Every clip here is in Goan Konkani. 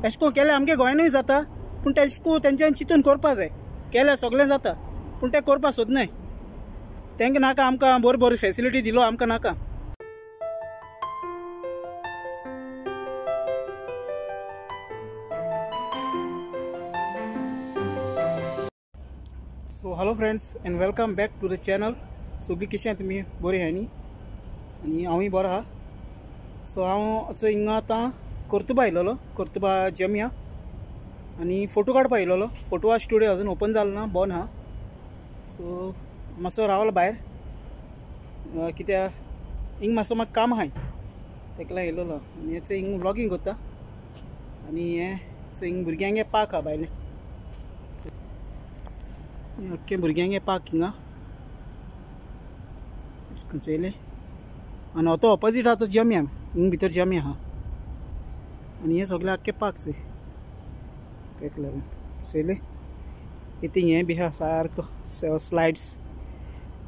एशें करून केल्यार आमगे गोंयानूय जाता, पूण तेशें करून तेंच्यांनी चिंतून करपा जाय. केल्यार सगळें जाता, पूण तें करपा सोदनाय. तेंकां नाका आमकां बरी बरी फेसिलिटी दिलो, आमकां नाका. So hello friends and welcome back to the channel. सगळीं कशें तुमी बरी आहाय न्ही? आनी हांवूय बरो आहा. सो हांव असो हिंगा आतां कर्तुबा येयलेलो, कर्तुबा जमिया, आनी फोटो काडपा येयलेलो. फोटो स्टुडियो अजून ओपन जालो ना, बंद आहा. सो मातसो रावलो भायर, कित्याक हिंग मातसो म्हाका काम आहाय, तेका लागून येयलेलो. आनी हें हिंग व्लॉगींग करता. आनी हें हिंग भुरग्यांगे पार्क आहा भायलें, अख्खे भुरग्यांगे पार्क हिंगा चोयलें. आनी तो ऑपोजीट आहा तो जमिया, हिंग भितर जमिया आहा. आनी हें सगळें आख्खे पार्क चोय, तेका लागून चोयलें. इतून हें बी आहा सारको स्लायड्स.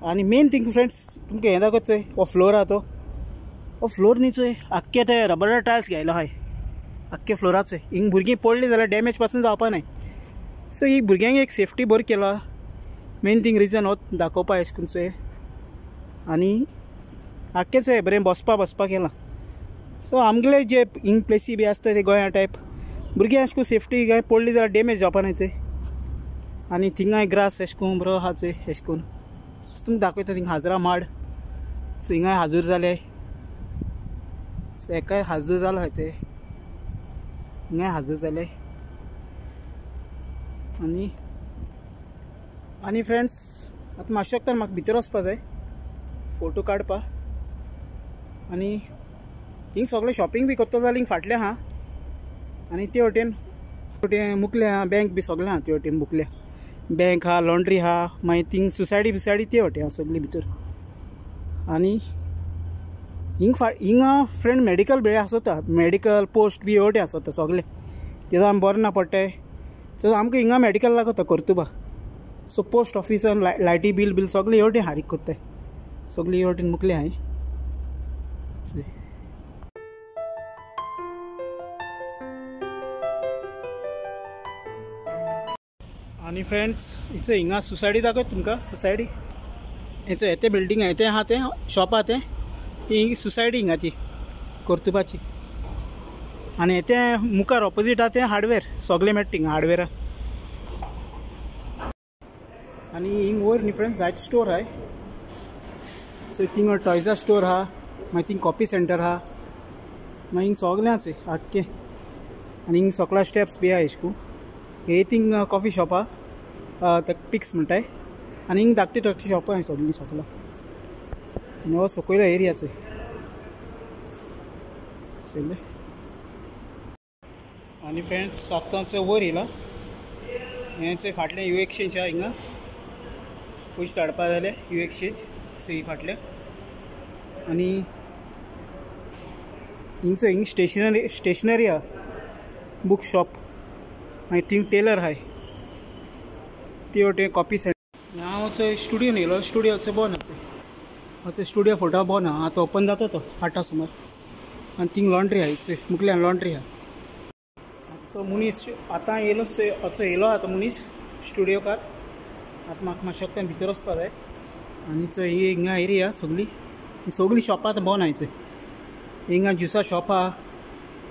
आनी मेन थिंग फ्रेंड्स तुमकां हें दाखयता चोय, हो फ्लोर आहा तो, हो फ्लोर न्ही चोय आख्खे ते रबरा टायल्स घायलो आहाय आख्खे फ्लोराचो. हिंग भुरगीं पडलीं जाल्यार डॅमेज पासून जावपा नाय. सो ही भुरग्यांक एक सेफ्टी बरी केला, मेन थिंग रिजन हो दाखोवपा एशें करून चोय. आनी आख्खें चोय बरें बसपा बसपा केलां. सो आमगेले जे हिंग प्लेसी बी आसता ते गोंया टायप भुरगीं एशें करून सेफ्टी काय पडली जाल्यार डॅमेज जावपा नाय चोय. आनी थिंगाय ग्रास एशें करून बरो आहा चोय, एशें करून तुमकां दाखयता. थिंगा हाजरा माड, सो हिंगाय हाजूर जाले, सो हेकाय हाजूर जालो आहा चोय, हिंगाय हाजूर जाले. आनी आनी फ्रेंड्स आतां मातशें वखदान म्हाका भितर वचपा जाय फोटो काडपा. आनी थिंग सगळें शॉपिंग बी करता जाल्यार हिंग फाटलें आहा. आनी ते वटेन मुकलें आहा बँक बी सगळें आहा, ते वटेन मुकल्या बँक आहा, लॉन्ड्री आहा, मागीर थिंग सोसायटी बिसायटी ते वटेन आहा सगळी भितर. आनी हिंग हिंगा फ्रेंड मेडिकल बी आसता, मेडिकल पोस्ट बी वटेन आसता सगळें, तेजो आमी बरें ना पडटाय. सो आमकां हिंगा मेडिकल लागता कर्तुबा. सो पोस्ट ऑफिसान लायटी बिल बिल सगळें हेवटेन हारीक करताय, सगळीं हेवटेन मुकले हांवें. आनी फ्रेंड्स हिचो हिंगा सोसायटी दाखयता तुमकां, सोसायटी हेचो हें बिल्डींग आहा, तें आहा तें शॉप आहा तें, ती सोसायटी हिंगाची कर्तुबाची. आनी तें मुखार ऑपोजीट आहा तें हार्डवेर, सगळें मेळटा थिंगा हार्डवेरा. आनी हिंग वयर न्ही फ्रेंड्स जायते स्टोर आहाय. सो थिंगा टॉयजा स्टोर आहा, मागीर थिंग कॉफी सेंटर आहा, मागीर हिंग सगळें आहा चोय आख्खें. आनी हिंग सकला स्टेप्स बी आहा एशें करून. हे थिंग कॉफी शॉप आहा, ताका पिक्स म्हणटाय. आनी हिंग धाकटी धाकटी शॉपां आहाय सगळीं सकला. आनी हो सकयलो एरिया चोय चोयलें. आनी फ्रेंड्स आतां चोय वयर येयला, हें चोय फाटलें you exchange आहा, हिंगा पयशे धाडपा जाल्यार you exchange चोय फाटलें. आनी हिंग चोय हिंग स्टेशनरी आहा, बूक शॉप, मागीर थिंग टेलर आहाय, ते वटेन कॉपी सेंटर. हांव चोय स्टुडियोन येयलो, स्टुडियो चोय बंद आहा, चोय स्टुडियो फोटो बंद आहा, आतां ओपन जाता तो 8 सुमार. आनी थिंग लॉन्ड्री आहा चोय मुकल्यान लॉन्ड्री आहा. तो मनीस आतां येयलो, असो येयलो आतां मनीस स्टुडियोकार. आतां म्हाका मातशें वखदान भितर वचपा जाय. आनी चोय ही हिंगा एरिया सगळी, सगळीं शॉपां आतां बंद आहाय चोय. हिंगा ज्युसा शॉप आहा,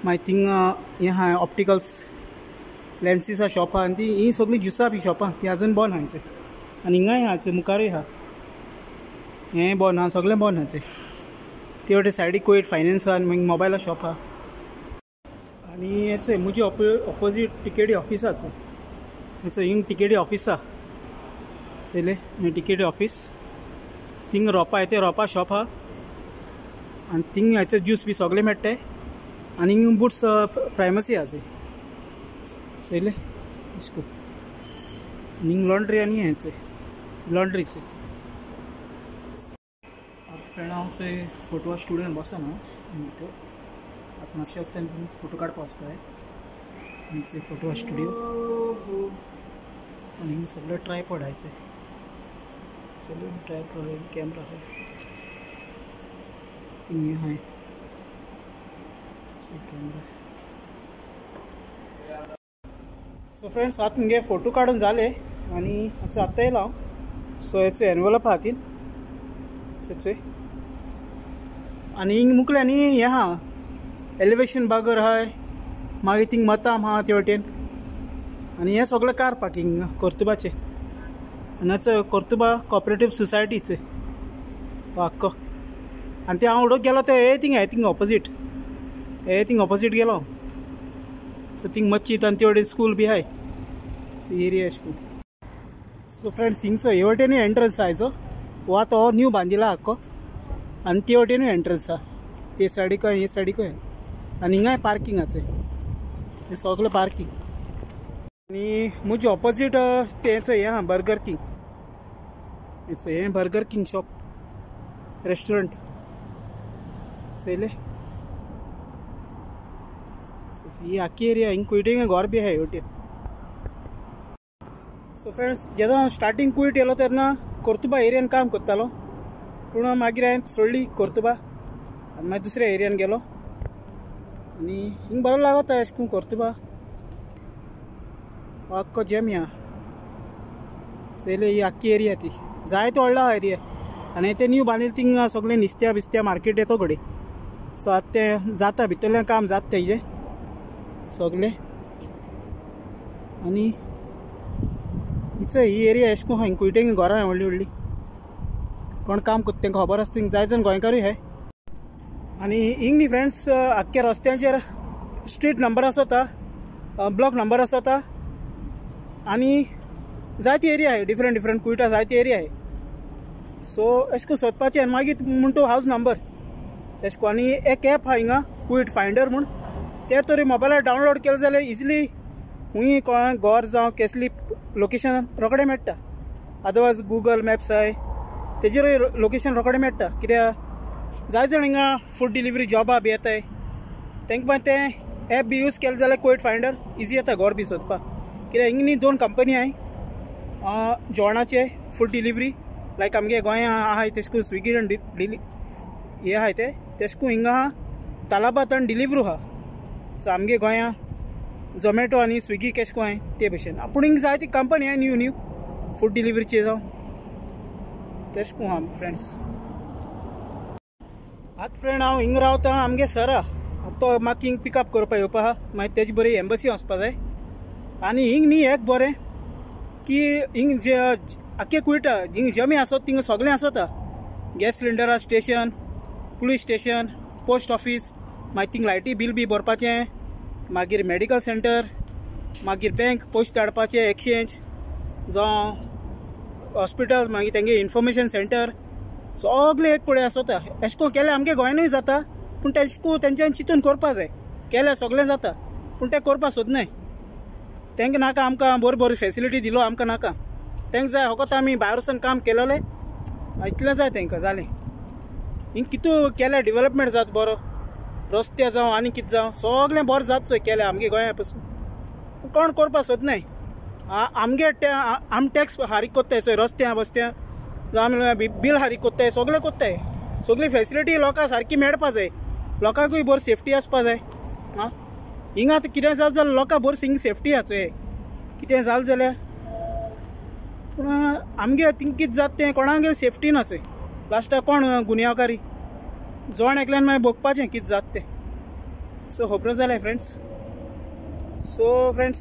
मागीर थिंगा हें आहा ऑप्टिकल्स लेन्सीसा शॉप आहा, आनी ती ही सगळीं ज्युसा बी शॉपां ती आजून बंद आहाय चोय. आनी हिंगाय आहा चोय मुखारूय आहा, हें बंद आहा, सगळें बंद आहा चोय. ते वटेन सायडीक कोयट फायनान्स आहा, आनी मागीर मोबायला शॉप आहा. आनी हें चोय म्हजी ऑपोजीट टिकेटी ऑफिस आहा चोय, हें चोय हिंग टिकेटी ऑफिस आहा चोयलें, हें टिकेटी ऑफिस. थिंग रोपा तें रोपा शॉप आहा. आनी थिंग हेचो ज्यूस बी सगळें मेळटाय. आनी हिंग बुट्स फार्मसी आहा चोय चोयलें एशें करून. आनी हिंग लॉन्ड्री आनी हें चोय लॉन्ड्री चोय. आतां फ्रेंड हांव चोय फोटो स्टुडियोन बसोन हांव भितर. आतां मातशें वखदान फोटो काडपा वचपा जाय. आनी फोटो स्टुडियो आनी हिंग सगळें ट्रायपॉड आहाय चोय, चलो ट्रायपॉड कॅमरा आहाय, थिंग हें आहाय कॅमरा. सो फ्रेंड्स आतां मुगे फोटो काडून जाले आनी आतां येयला हांव. सो हेचो एनवलप आहा तीन चोय आनी हिंग मुकले आनी हें आहा एलिवेशन बागर आहाय, मागीर थिंग मताम आहा ते वटेन. आनी हें सगळें कार पार्किंग कोर्तुबाचें. आनी कोर्तुबा कॉपरेटीव सोसायटीचें आख्खो. आनी ते हांव उडोवंक गेलो ते हे थिंग थिंग ऑपोजीट, हे थिंग ऑपोजीट गेलो. सो थिंग मस्जिद आनी ते वटेन स्कूल बी आहाय. सो एरिया अशें करून. सो फ्रेंड्स हिंगसो हे वटेनूय एंट्रन्स आहा हेचो, हो आतां हो न्यू बांदिला आख्खो. आनी ते वटेनूय एंट्रन्स आहा, ते सायडीकय हे सायडीकय. आनी हिंगाय पार्किंग आसा, हें सगळें पार्किंग. आनी म्हजे ऑपोजीट तेंचो हें आहा बर्गर किंग, हेचो हें बर्गर किंग शॉप रेस्टोरंट चोयलें. ही आख्खी एरिया हिंग कुयटे घर बी आहा हे वटेन. सो फ्रेंड्स जेन्ना हांव स्टार्टींग कुयट येयलो तेन्ना कोर्तुबा एरियान काम करतालो, पूण मागीर हांवें सोडली कोर्तुबा आनी मागीर दुसऱ्या एरियान गेलो. आनी हिंग बरो लागता अशें करून कोर्तुबा आख्खो जेम ह्या चोयलें. ही आख्खी एरिया ती जायते व्हडलो आहा एरिया. आनी ते न्यू बांदिल्लें थिंगा सगळें निस्त्या बिस्त्या मार्केट येतो घडये. सो आतां तें जाता भितरल्यान काम जाता तेजें सगळें. आनी हिचो ही एरिया अशें करून कुयटे घरां व्हडली व्हडली, कोण काम करता तेंकां खबर आसता. थिंग जाय जाण गोंयकारूय आहाय. आनी हिंग न्ही फ्रेंड्स आख्ख्या रस्त्यांचेर स्ट्रीट नंबर आसता, ब्लॉक नंबर आसता. आनी जायती एरिया आहाय, डिफरंट डिफरंट कुयटा जायती एरिया आहाय. सो अशें करून सोदपाचें आनी मागीर म्हण तूं हावज नंबर तेश करून. आनी एक एप आहा हिंगा कुयट फायंडर म्हूण, ते तरी मोबायलार डावनलोड केलें जाल्यार इजिली हुंय कोण घर जावं केसली लोकेशन रोखडें मेळटा. अदरवायज गुगल मॅप्स आहाय तेजेरूय लोकेशन रोखडें मेळटा. कित्याक जाय जाण हिंगा फूड डिलिवरी जॉबा बी येताय तेंकां तें एप बी यूज केलें जाल्यार कुयट फायंडर इजी येता घर बी सोदपाक. कित्याक हिंग न्ही दोन कंपनी आहाय जेवणाचे फूड डिलिवरी, लायक आमगे गोंया आहाय तेश करून स्विगी आनी हे आहाय ते तेश करून हिंगा आहा तालाबात आनी डिलिवरी आहा. सो आमगे गोंया झोमॅटो आनी स्विगी केश करून आहाय ते भशेन, पूण हिंग जायती कंपनी आहाय न्यू न्यू फूड डिलिवरीचे जावं तेश करून आहा फ्रेंड्स. आतां फ्रेंड हांव हिंग रावता आमगे सरा, तो म्हाका हिंग पिकअप करपा येवपा आहा, मागीर तेजे बरी एम्बसी वचपा जाय. आनी हिंग न्ही एक बरें की हिंग जे आख्खे कुयटा जिंग जमी आसत थिंगा सगळें आसता, गॅस सिलिंडरा station, police station, post office, मागीर थिंग लायटी बील बी भरपाचें, मागीर मेडिकल सेंटर, मागीर बँक पयशे धाडपाचें, एक्सचेंज जावं हॉस्पिटल, मागीर तेंगे इन्फॉर्मेशन सेंटर सगळें एक कडेन आसता. अशें करून केल्यार आमगे गोंयानूय जाता, पूण तेश करून तेंच्यान चिंतून करपा जाय. केल्यार सगळें जाता पूण तें करपा सोदनाय. तेंकां नाका आमकां बरी बरी फेसिलिटी दिलो, आमकां नाका. तेंकां जाय फकत आमी भायर वचून काम केलेलें इतलें जाय तेंकां, जालें. हिंग कितू केल्यार डिवेलपमेंट जाता बरो, रस्ते जावं आनी कितें जावं सगळें बरें जाता चोय केल्यार आमगे गोंया पसून. कोण करपा सोदनाय. आमगे आम टॅक्स फारीक कोत्ताय चोय, रस्त्या बस्त्या जावं बील फारीक कोत्ताय, सगळें कोत्ताय. सगळी फेसिलिटी लोकांक सारकी मेळपा जाय, लोकांकूय बरी सेफ्टी आसपा जाय. आं हिंगा आतां कितें जालें जाल्यार लोकांक बरी हिंग सेफ्टी आहा चोय, कितें जालें जाल्यार. पूण आमगे थिंग कितें जाता तें कोणागे सेफ्टी ना चोय. लास्टाक कोण गुन्यांवकारी जण एकल्यान मागीर भोगपाचें कितें जाता तें. सो खबर जालें फ्रेंड्स. सो फ्रेंड्स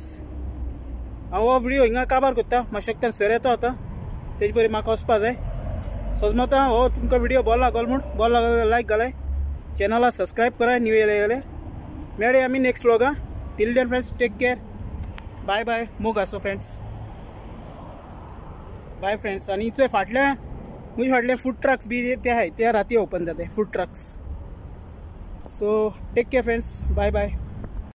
हांव हो व्हिडियो हिंगा काबार करता, म्हाका शकता सर येता आतां तेजे बरी म्हाका वचपा जाय. सजमता हो तुमकां व्हिडियो बरो लागलो म्हूण, बरो लागलो लायक घालाय, चॅनलाक सबस्क्रायब कराय न्यू येयले जाल्यार. मेळया आमी next व्लॉगां. Till then friends take care, bye bye, मोग आसो फ्रेंड्स, बाय फ्रेंड्स. आनी चोय फाटल्या म्हजे फाटले फूड ट्रक्स बी ते आहाय, ते राती ओपन जाता food trucks. So take care friends, bye bye.